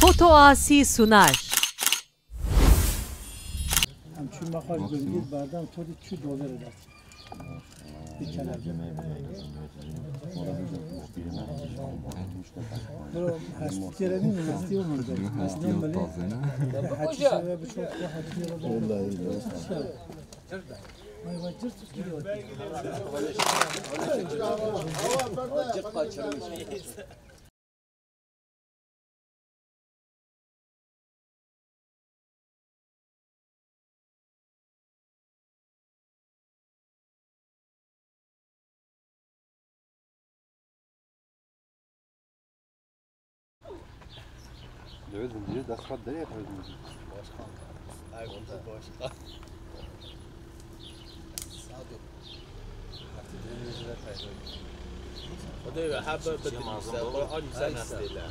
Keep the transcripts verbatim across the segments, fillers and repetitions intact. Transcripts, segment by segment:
Foto Asi sunar. Em çû mexaş gundî berdan torî çû doverê de. Bir kere. Bro, hestî keremî mi? Hestî olmadı. Hestî yok taze ne? Hestî şöyle bir çok bu hestî olmadı. Vay vay, cırt tut gidiyor. Cırt kaçırmış. Döve zinciri dest xwe derê xwe zinciri. Başkan. Ay, bu da başkan. Sağ ol. Xwedê we hebe bidin, se Qur'an sen nestêle.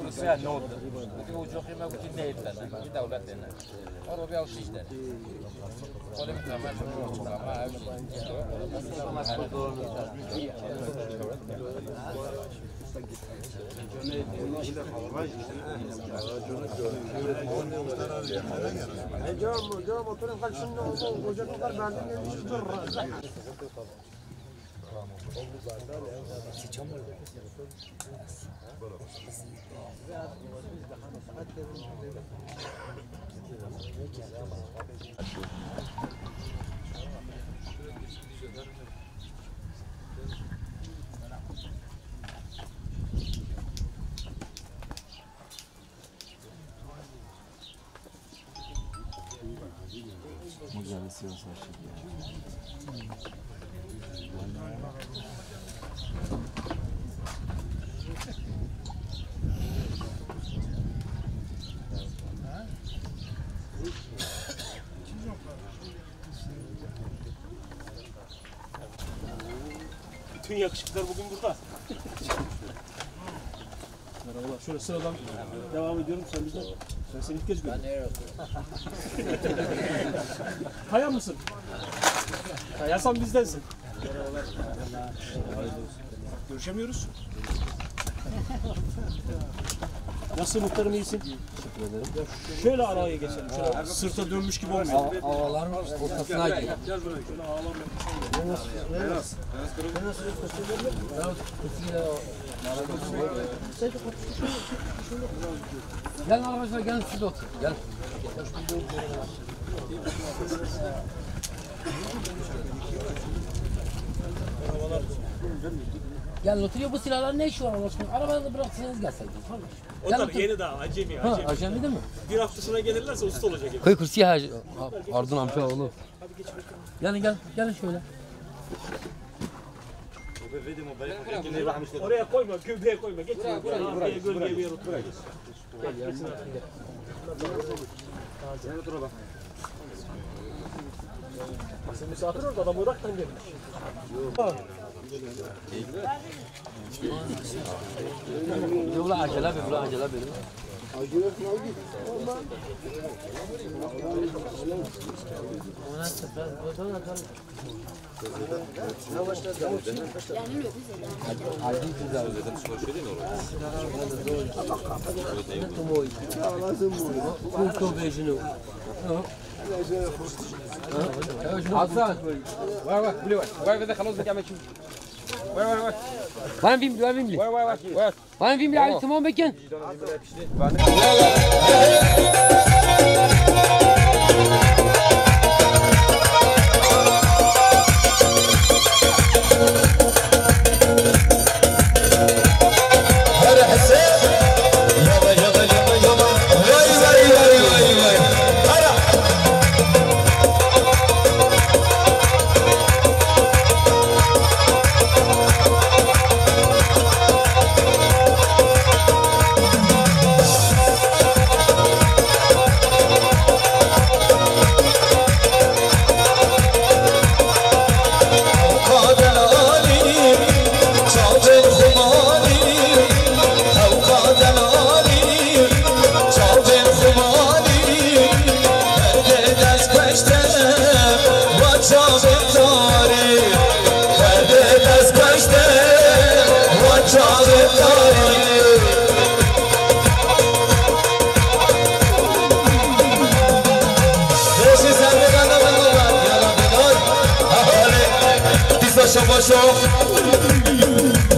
Mesela ne oldu? Bugün ucu kıyma, bugün ne ettiler? Bir devlet denen. Orada bir alışveriş de. Kolay bir zaman. Bütün yakışıklılar bugün burada. Merhabalar. Şöyle sıradan devam ediyorum. Sen bizden. Ben seni ilk kez gördüm. Kaya mısın? Kayarsan bizdensin. Görüşemiyoruz. Nasıl muhtarım, iyisin? Teşekkür ederim. Şöyle araya geçelim. Şöyle sırta dönmüş gibi olmayalım. Havaların ortasına gir. Gel buraya. Şöyle ağlar. Gel arkadaşlar, gelin siz de oturun. Gel. Gel otur ya, bu silahlar ne işi var Allah aşkına? Arabada bıraksaydınız gelseydiniz kardeş. Onlar yeni daha, acemi, ha, acemi. Acemi değil mi? Bir hafta sonra gelirlerse usta olacak. Koy kursiye ha, pardon amca oğlu. Gelin, gel, gelin şöyle. Oraya koyma, gövdeye koyma. Geç. Buraya, buraya, buraya, buraya, buraya. Gel, gel, gel. Gel, otur baba. Sen misafir orada, adam Irak'tan gelmiş. Dur la, acele bir, la, acele bir. Hasan. Vay vay, vay vay, vay vay, خلاص بك عمل شو. Vay vay vay. Vay vay vay. Vay vay vay. Vay vay vay. Tamam, bekle.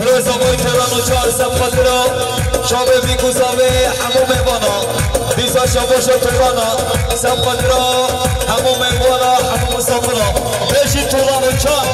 Rêza Boy Têran û çar sed xatira çavê vî guzavê hemû mêvana. Dîsa şabaşa Têrana sed xatira hemû mêvana, hemû misafira. Bêjî Têran û çar.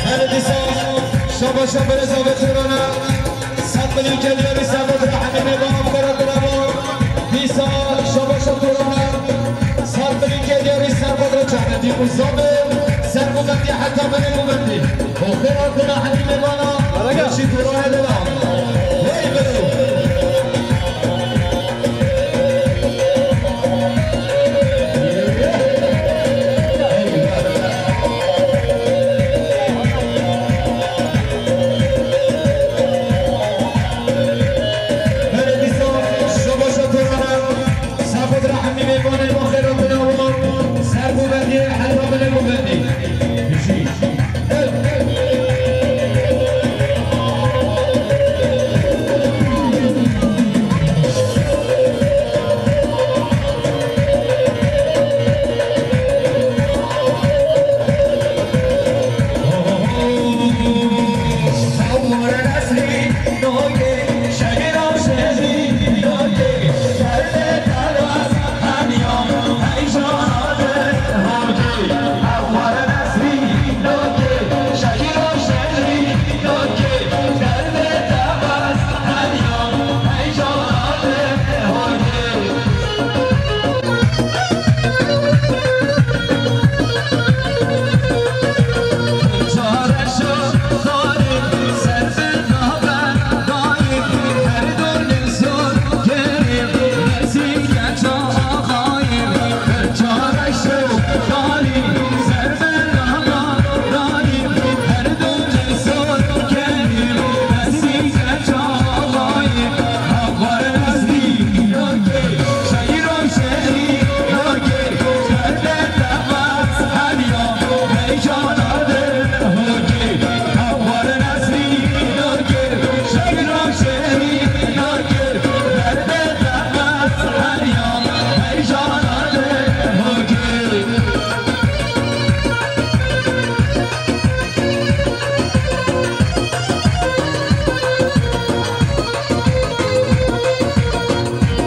Her dîsa şabaşa bereza veterana. Sed milyon kediyarî ser xwe dira hemî mêvana bi xwe re dirawa. Dîsa şabaşa Têrana. Sed milyon kediyarî ser xwe dira çaxetî û zabê ser xwe bendî heta binê xwe bendî. Û xêr hatina hemî mêvana. Beşî Têranê de da. Hey biro.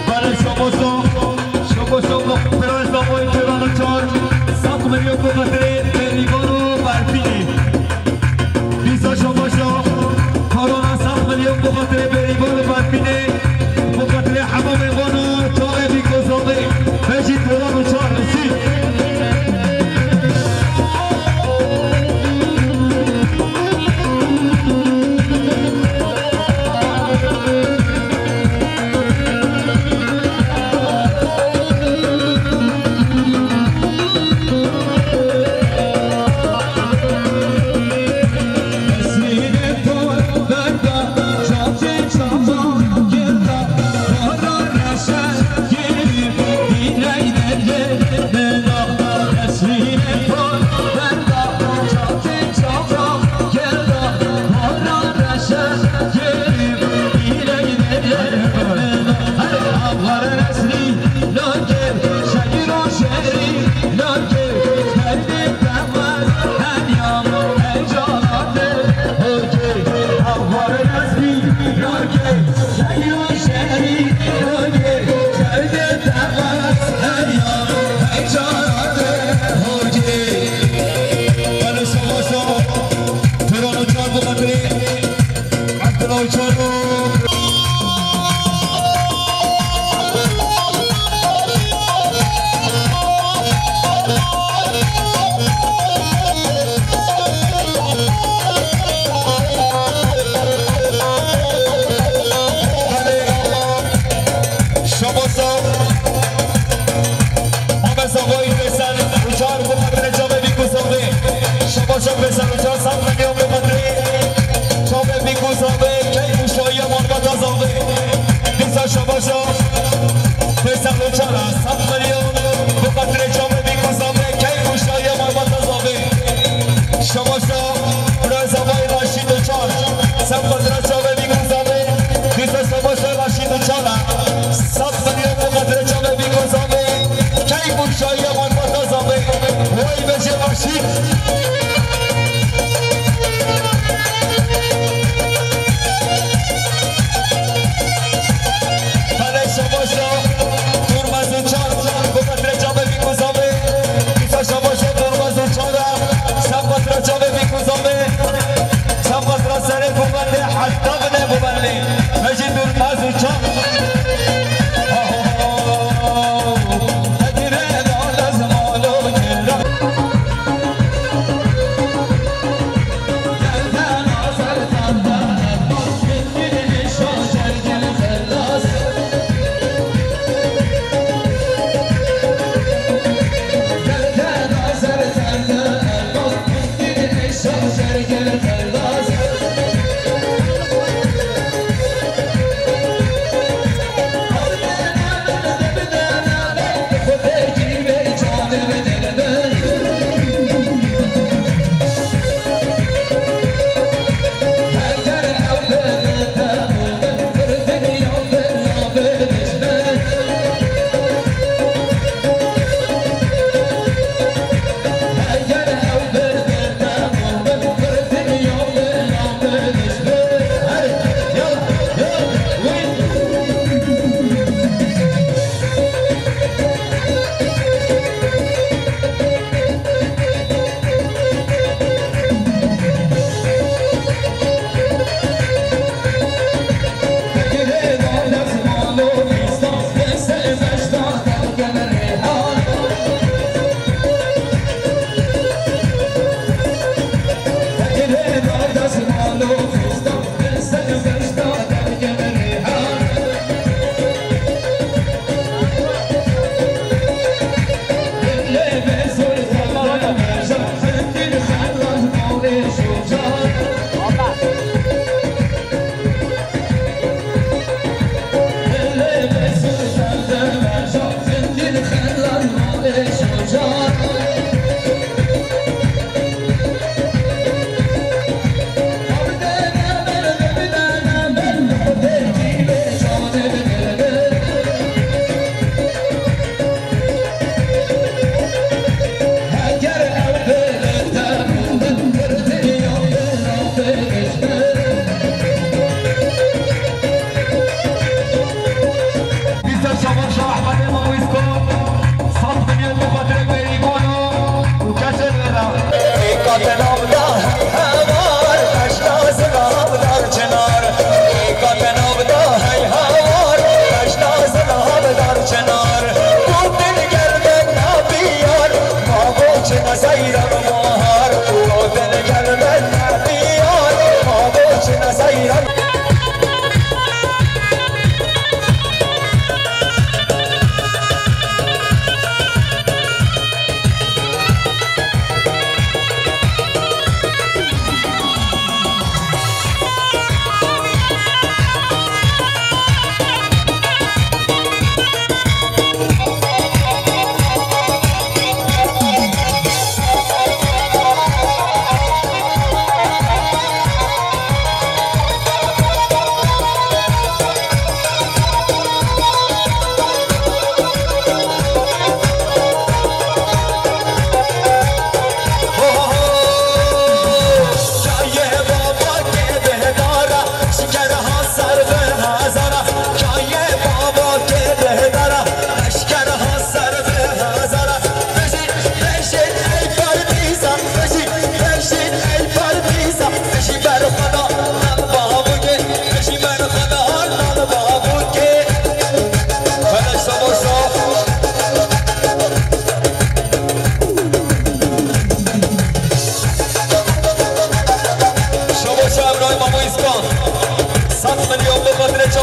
Belê şomo şo, şomo şo, Piro Îslamoyê Têran û çar, sed milyon bi xatirê Berîvan û Berfînê. Dîsa şomo şo, korona sed milyon bi xatirê Berîvan û Berfînê, bi xatirê hemamê wan û çavê vî kozavê, bejî Têran û çar, nisî.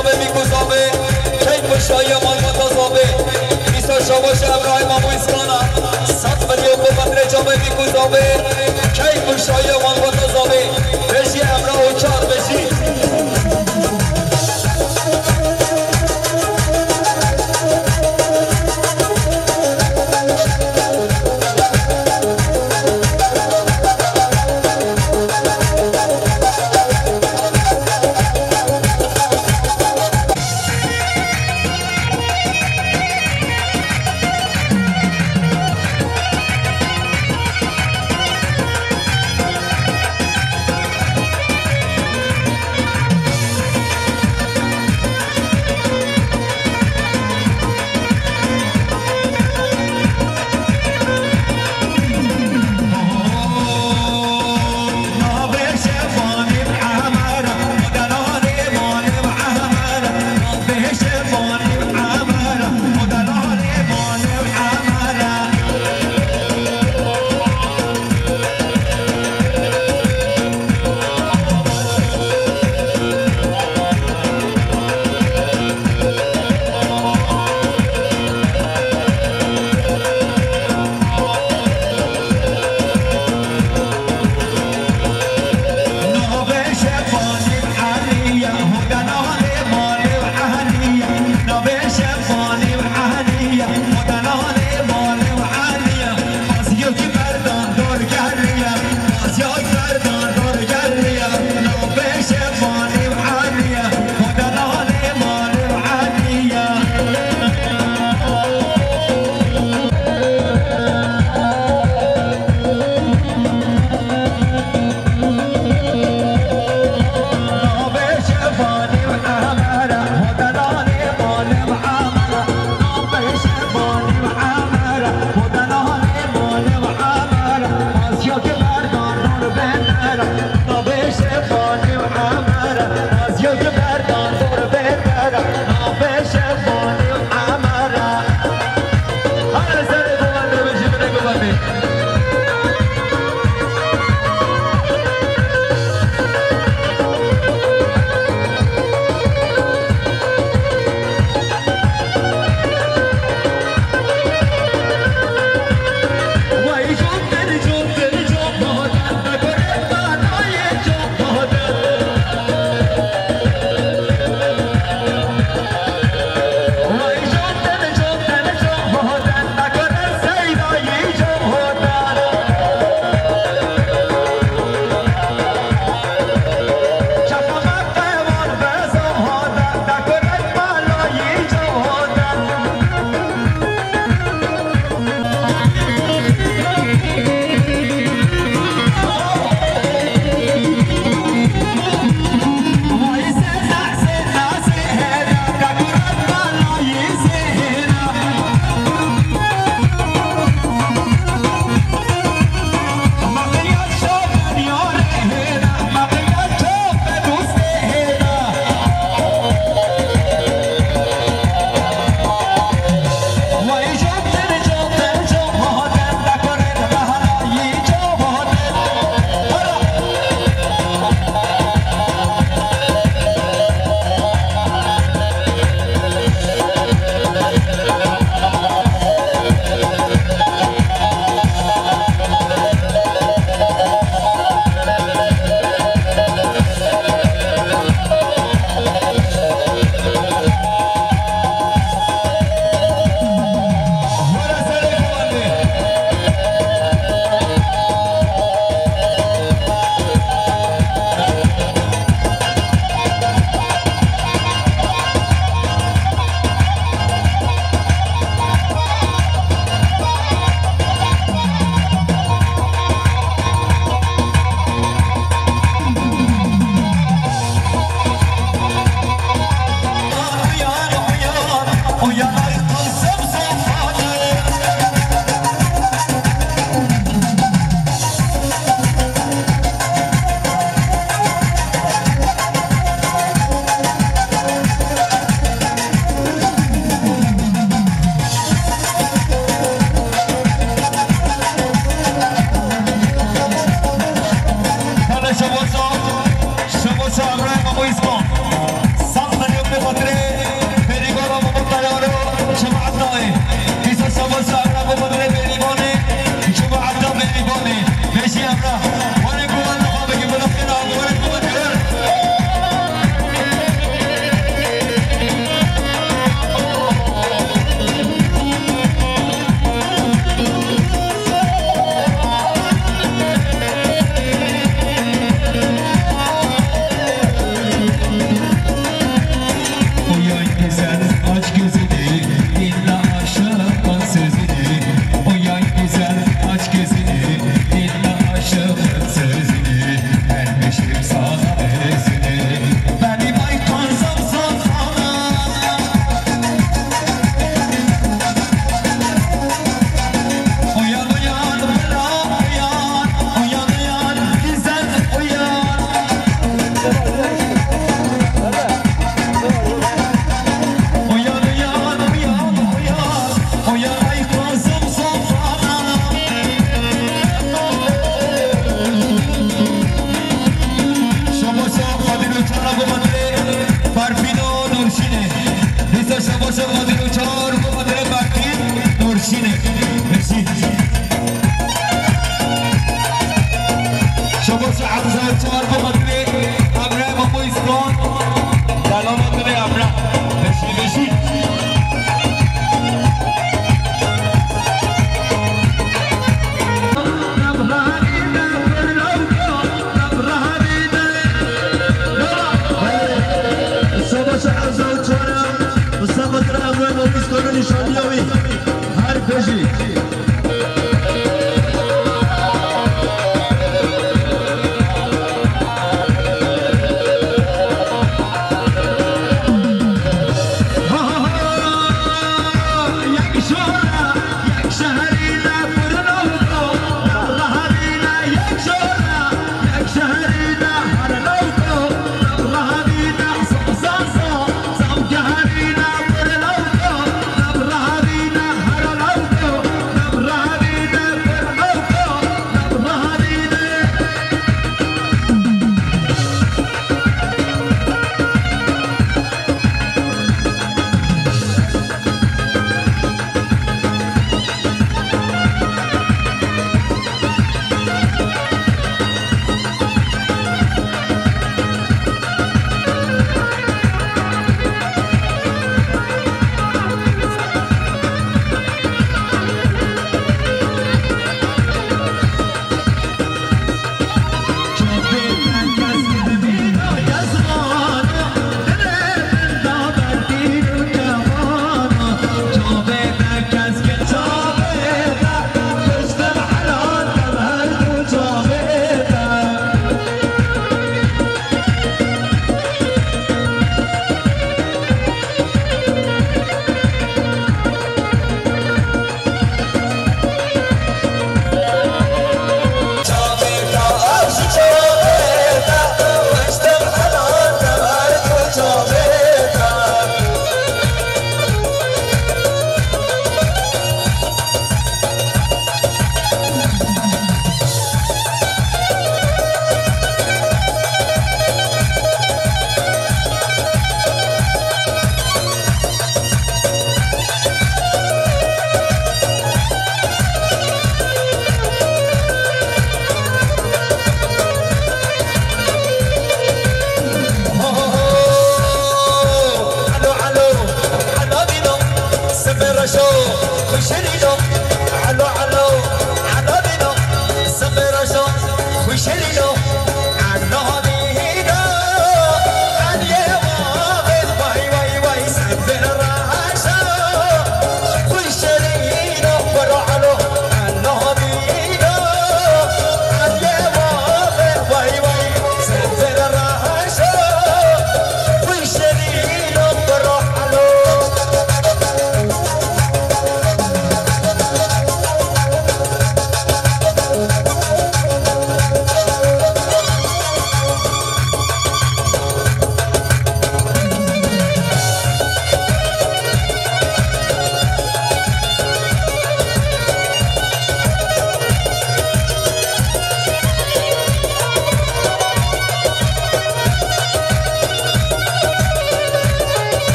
Çavê bî ku zavê, keyf û şahiya malbata zavê. Îsa şabaşê Ebrahîma bû îskana. Sed milyon ku qetrê çavê bî ku zavê, keyf û şahiya malbata zavê. Bejî Emrah û çar bejî.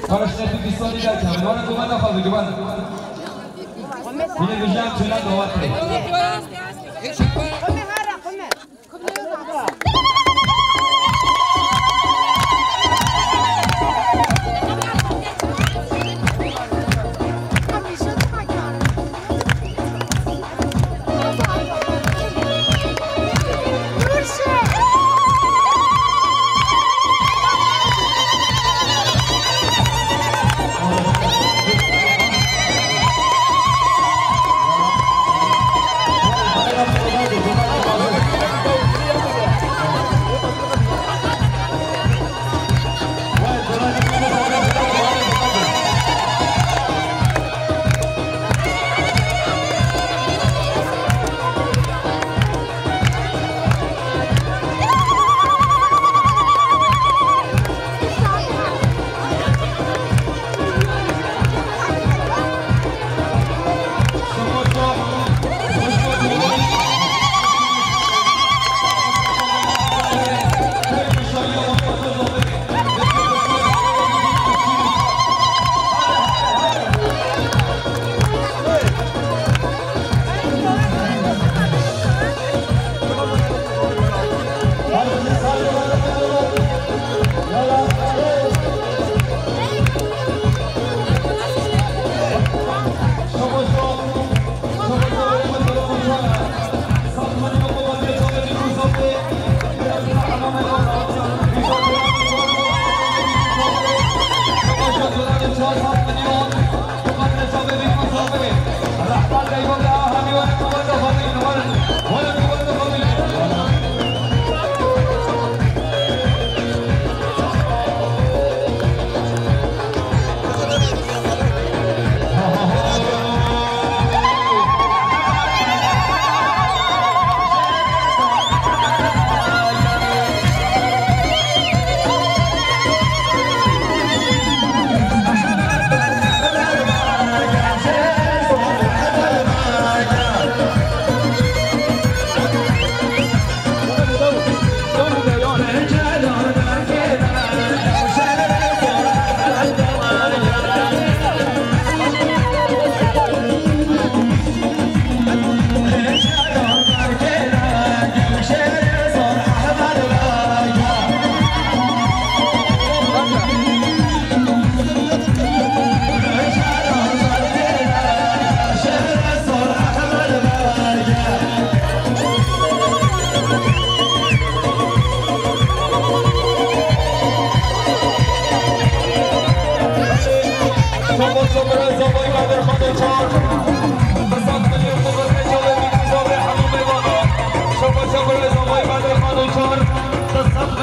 Paraşütü pistolü derken, bana kumanda kaldı, güven. Yine bir şey yapsın lan, doğa.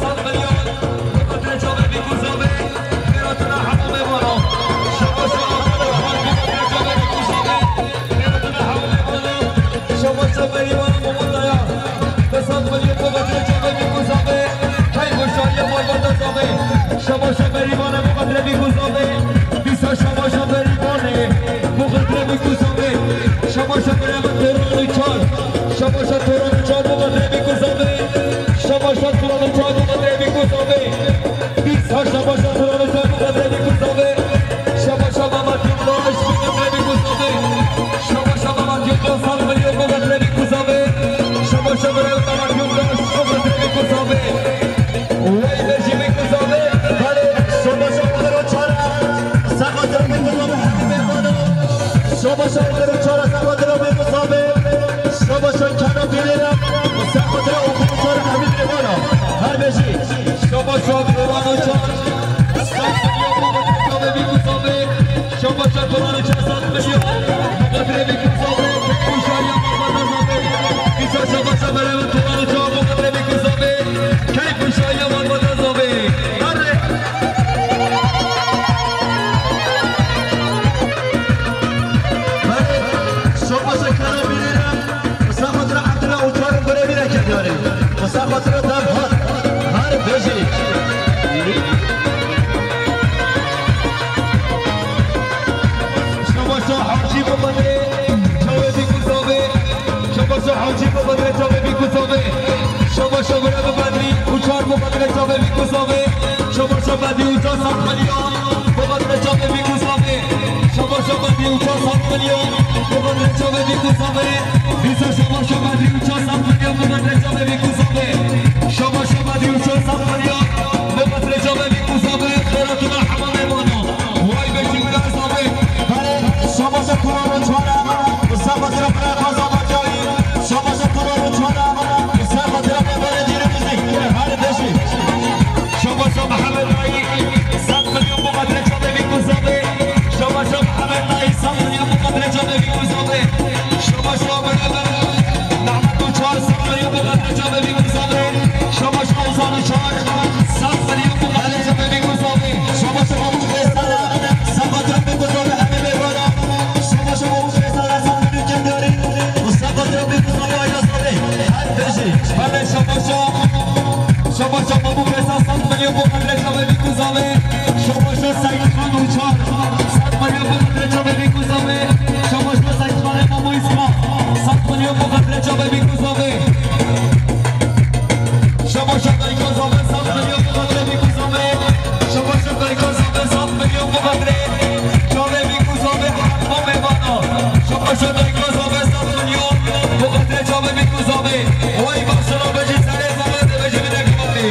sed milyon. Bi qedrê çavê vî kuzavê. Xêratina hemû mêvanan. Şabaşa Abdulrahman bi qedrê çavê vî kuzavê. Xêratina hemû mêvanan. Şabaşa Merîvana Momotaya. Bi sed milyon bi qedrê çavê vî kuzavê. Keyf û şahiya malbata zavê. Şabaşa Merîvana bi qedrê vî kuzavê. Dîsa şabaşa Merîvanê. Bi qedrê vî kuzavê. Şabaşa Merîvan Toran û Çar. Şabaşa Toran û Çar bi qedrê vî kuzavê. Şabaşa Toran û Çar bi qedrê vî kuzavê. Dîsa şabaşa Toran û Çar bi qedrê vî kuzavê. Şabaşa Mehmet Yoldaş bi qedrê vî kuzavê. Şabaşa Mehmet Yoldaş sed milyon bi qedrê vî kuzavê. Şabaşa Mehmet Yoldaş bi qedrê vî kuzavê. Wey be jî vî kuzavê. Belê, şabaşa Toran û Çar. Sefa Toran vî kuzavê hemî mêvana. Şabaşa Toran û Çar sefa Toran vî kuzavê. Şabaşa Kena Bilêra. Sefa Toran û Çar hemî mêvana. Her bêjî. Şabaşa Toran û Çar. Sed milyon bi qedrê çavê vî kuzavê. Şabaşa Toran û Çar sed milyon. Bi qedrê vî kuzavê. Keyf û şahiya malbata zavê. Dîsa şabaşa Merîvan Toran û Çar bi qedrê vî kuzavê. Keyf û şahiya malbata zavê. Erê. Erê. Şabaşa Kena Bilêra. Xwesa xatira Abdullah û Çar û Gurevî re kevdiyarê. Xwesa xatira dev hat. Her bêjî. Şabaşa Hacî bi qedrê çavê vî kuzavê. Şabaşa Hacî bi qedrê çavê vî kuzavê. Şabaşa Gurevî Bedrî û Çar bi qedrê çavê vî kuzavê. Şabaşa Bedî û Çar sed milyon. Bi qedrê çavê vî kuzavê. Şabaşa Bedî û Çar sed milyon. Bi qedrê çavê vî kuzavê. Dîsa şabaşa Bedî û Çar sed milyon. Bi qedrê çavê vî kuzavê. Şabaşa Bedî û Çar sed milyon. Bi qedrê çavê vî kuzavê. Xêratina hemamê mano. Way be jî bila zavê. Belê, şabaşa Toran û Çar. Bi sefa Toran û Çar zavacayî. Şabaşa Toran û Çar. Şabaşa Mehmet Dayî, sed milyon bi qedrê çavê vî kuzavê. Şabaşa Mehmet Dayî, sed milyon bi qedrê çavê vî kuzavê. Şabaşa Mehmet Mehmet û Çar, sed milyon bi qedrê çavê vî kuzavê. Şabaşa Ozan û Çar, sed milyon bi qedrê çavê vî kuzavê. Şabaşa Mamûk Fêsal, sed milyon bi kuzavê hemî mêvana. Şabaşa Mamûk Fêsal, sed milyon kevdiyarî. Sed milyon bi kuzavê ayna zavê. Her bêjî. Belê şabaşa. Şabaşa Mamûk Fêsal sed milyon bi qedrê çavê vî kuzavê. Şabaşa Seyîd Xan û Çar sed milyon bi qedrê çavê vî kuzavê. Şabaşa Seyîd Xanê Mamû Îsma sed milyon bi qedrê çavê vî kuzavê. Şabaşa Dayka Zavê sed milyon bi qedrê vî kuzavê. Şabaşa Dayka Zavê sed milyon bi qedrê çavê vî kuzavê. Hema mêvana. Şabaşa Dayka Zavê sed milyon bi qedrê çavê vî kuzavê. Oy başına bejî serê zavê de bejî bine kavê.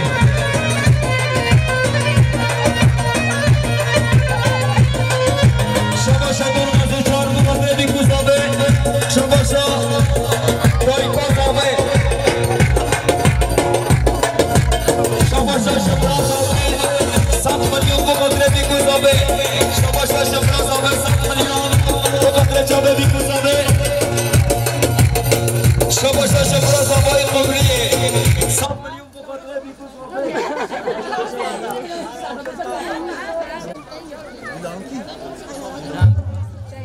Şabaşa Durmaz û Çar bi qedrê vî kuzavê. Şabaşa Dayka Zavê. Şabaşa Şifra Zavê. Sed milyon bi qedrê vî kuzavê. Şabaşa Şifra Zavê sed milyon bi qedrê çavê vî kuzavê. Şabaşa Şifra Zavayê Qumriyê. Sed milyon bi qedrê vî kuzavê.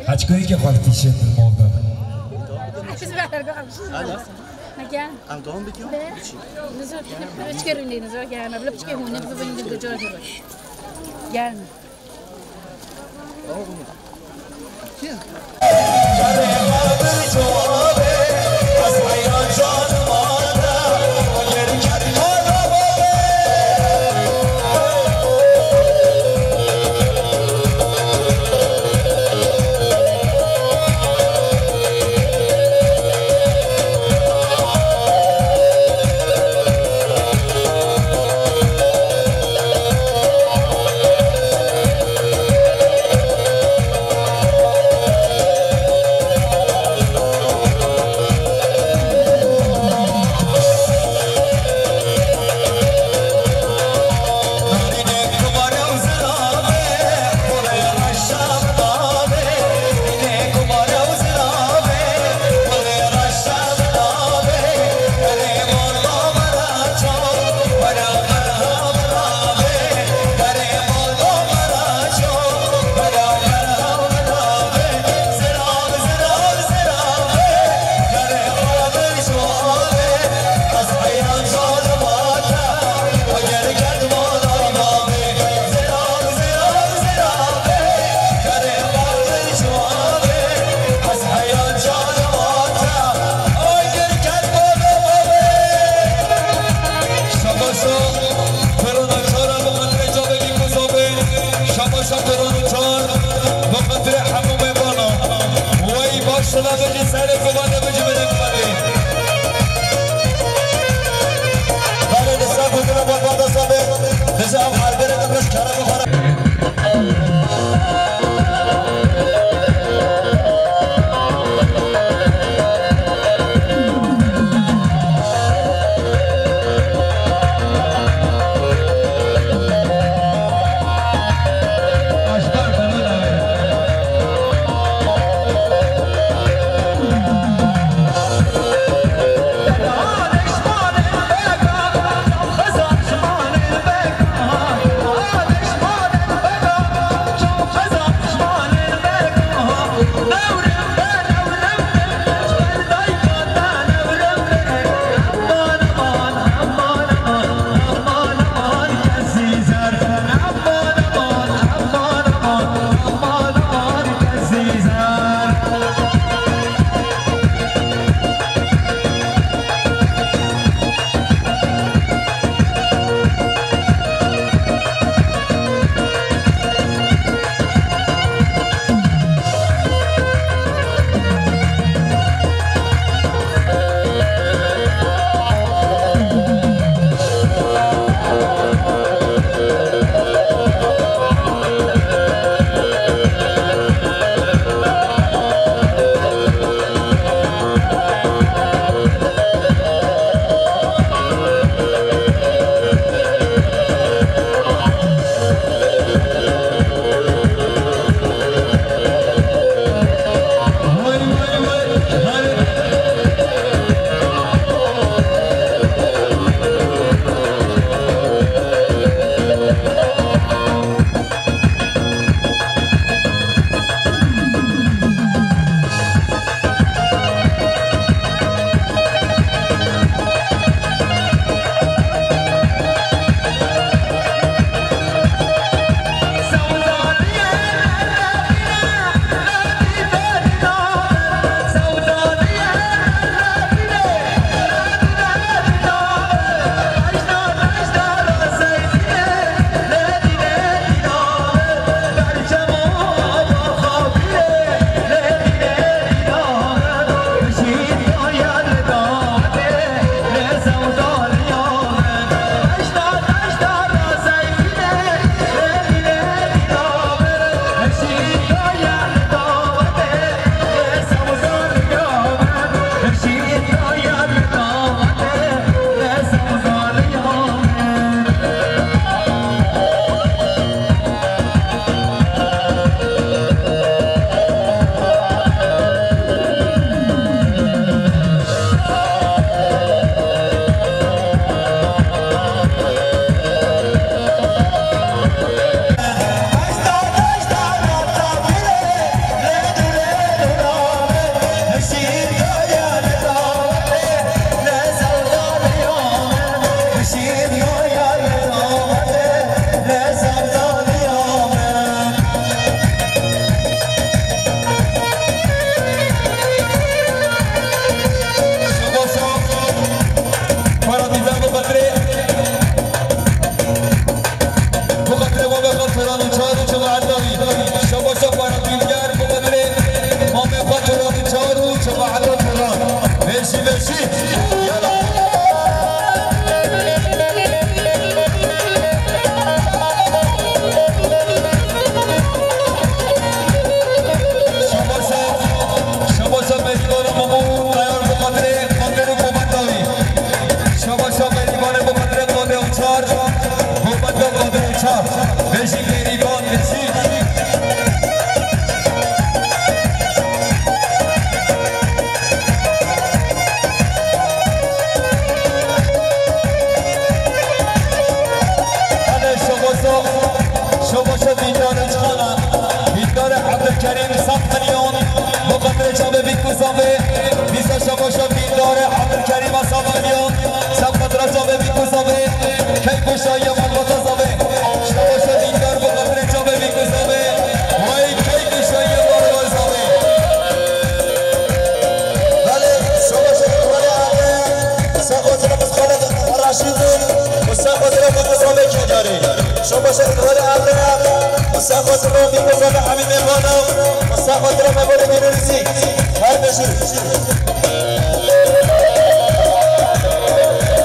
Heçkoyê ke xwe li tîşê di mol de. Gel. Em devam bikin. Nizor, piçke rûnê nizor, gel, me bile piçke hûn, ne bizo beni de car kiro. Gel. Para dîzar bi xatirê, bi xatirê Mamê xwe Turan û çar û cemaeta wî. Şabaşa para dîzar bi xatirê Mamê xwe Turan û çar û cemaeta Turan. Vêşî vêşî. Yala. Şabaşa, şabaşa Merîvana Mamû teyar bi xatirê Qadir û kometa wî. Şabaşa Merîvanê bi xatirê Qadir û çar, kometa Qadir û çar. Vêşî Merîvan vêşî. Hadi şabaşa, şabaşa dîndarê çixana, dîndarê Ebdulkerîm sed milyon, bi xatirê çavê bîk û zavê, dîsa şabaşa dîndarê Ebdulkerîm sed milyon, sed metre çavê bîk û zavê, keyf û şahiya malbata zavê, şabaşa dîndar bi xatirê çavê bîk û zavê, wey keyf û şahiya malbata zavê. Belê, şabaşa dîndarê Ebdulkerîm, sed xatirê Xalid Raşîd û sed xatirê Xalid Ramê Kedarî. Şabaşa Musa Xotiro, Bîk Musa ve Hemî Mevano, Musa Xotiro, Mevano Terorîzî, her beşî.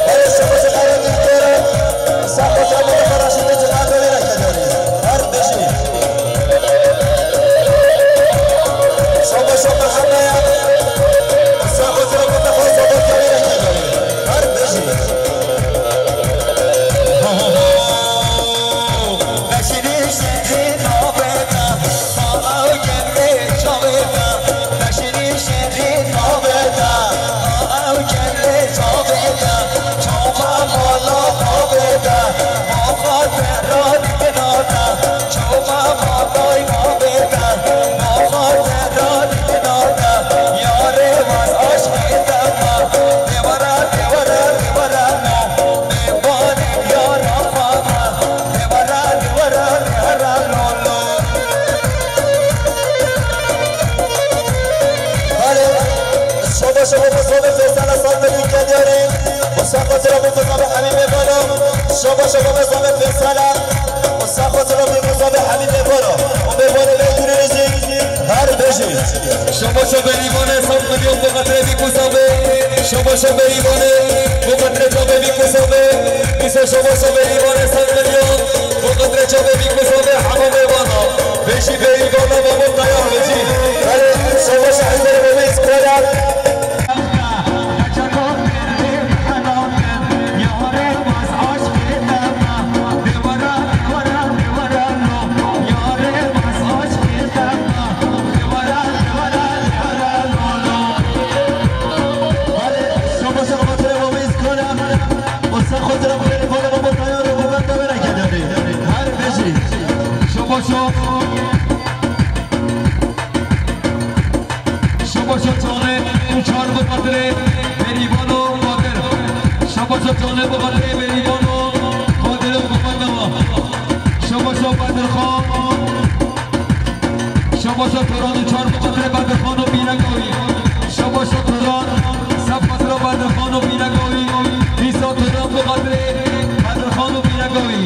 Her şoxo şoxo Musa Xotiro, Mevano Raşîd, Cemal ve Raşîd, her beşî. Şoxo şoxo Hemaya, Musa Xotiro, Mevano Raşîd, her beşî. Şoba şoba Musa ve Feysala sal ve Dînkê Diyarê. Musa Xotiro, Bîk Musa ve Hemî Mevano. Şoba şoba Musa ve Feysala. Musa Xotiro, Bîk Musa ve Hemî Mevano. O Mevano ve Terorîzî. Her beşî. Şoba şoba Îvanê sal milyon bu xatirê Bîk Musa ve. Şoba şoba Îvanê bu xatirê çavê Bîk Musa ve. Îsa şoba şoba Îvanê sal milyon bu xatirê çavê Bîk Musa ve. Hema Mevano. Beşî bêyî bala babo taya vecî. Belê, şoba şahidê bebe îskola. Belê, şoba şahidê bebe îskola. Wisa xwe zira bixêrî bala babo taya ro bebe tewere kedere. Her beşî. Şoba şo. Şoba şo çavê û çar bi xatirê Berîvano Qadir. Şoba şo çavê bi xatirê Berîvano Qadir û Muhammed Dava. Şoba şo Bedirxan. Şoba şo Turan û çar bi xatirê Bedirxan û Bînegawî. Şoba şo Turan, sed bi xatirê Bedirxan û Bînegawî. Îsa Turan bi xatirê Bedirxan û Bînegawî.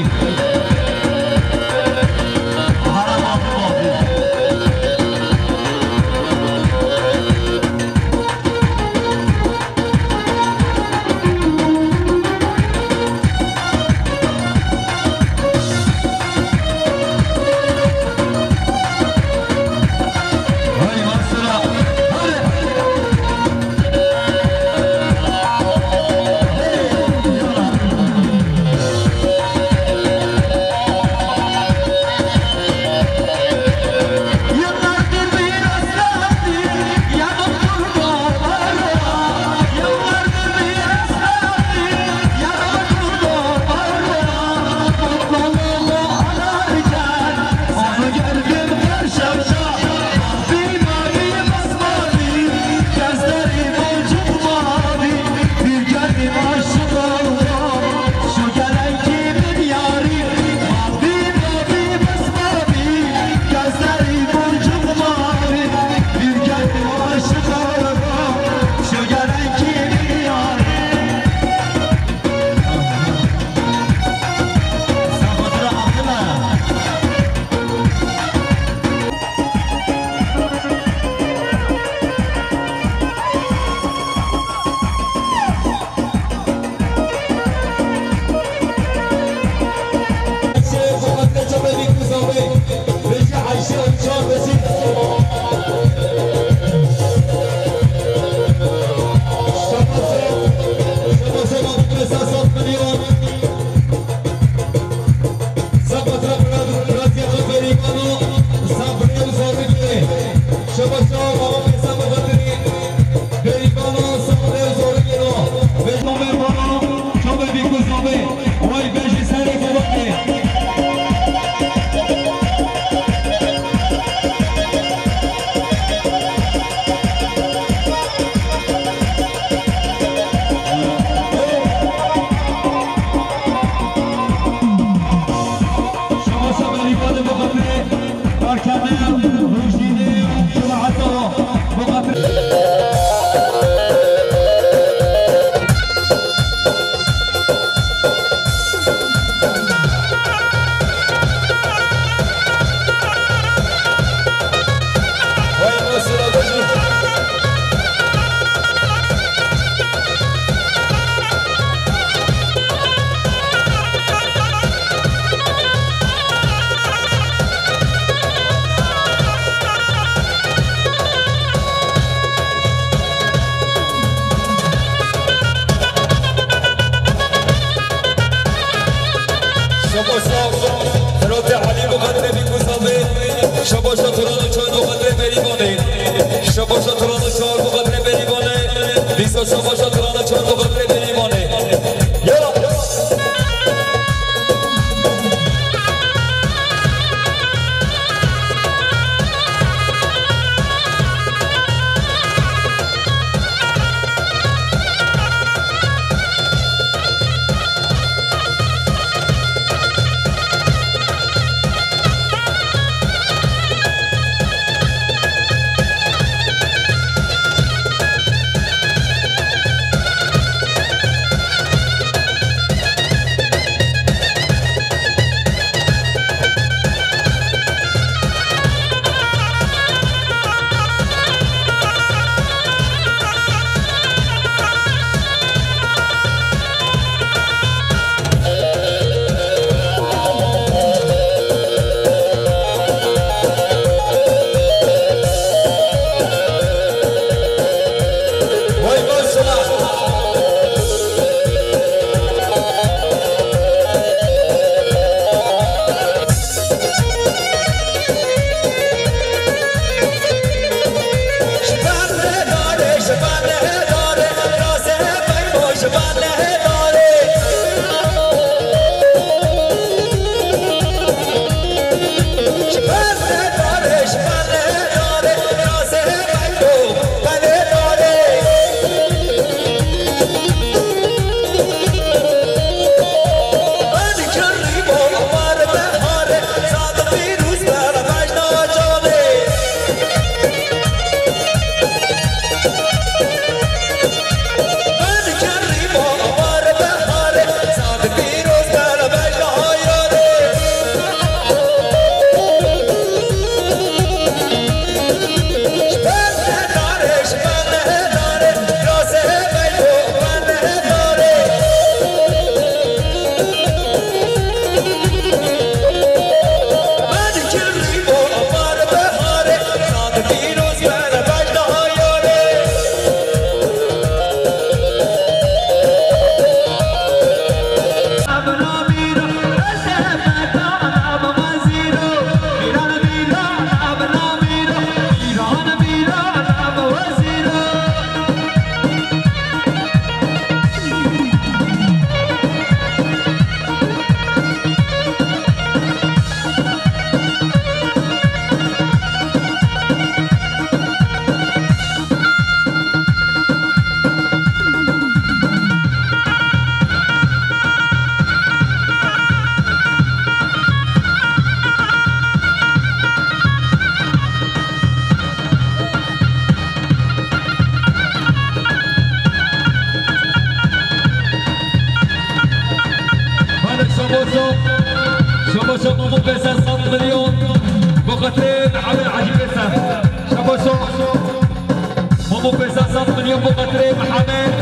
Bo xatirê Mihemed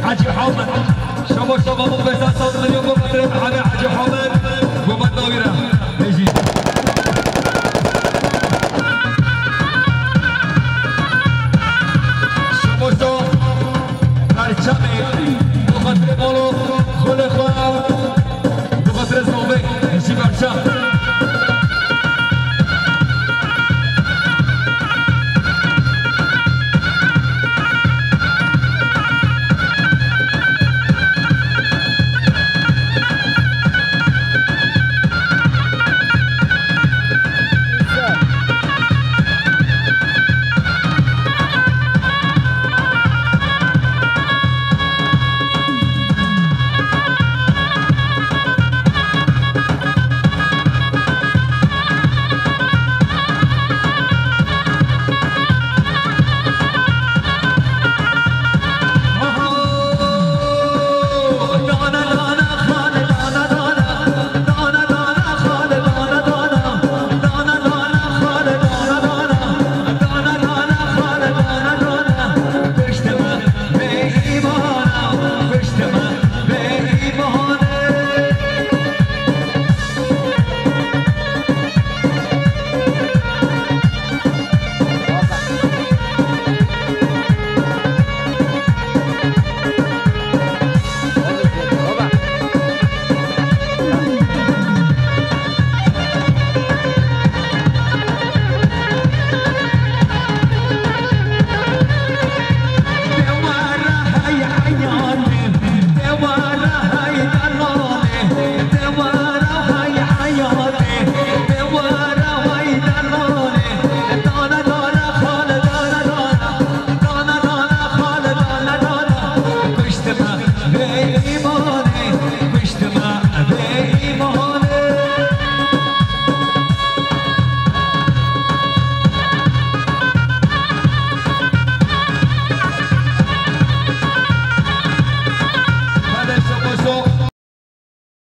Hecî Hamed. Şaba şaba bo Besa Saz milyon bo xatirê Mihemed Hecî Hamed.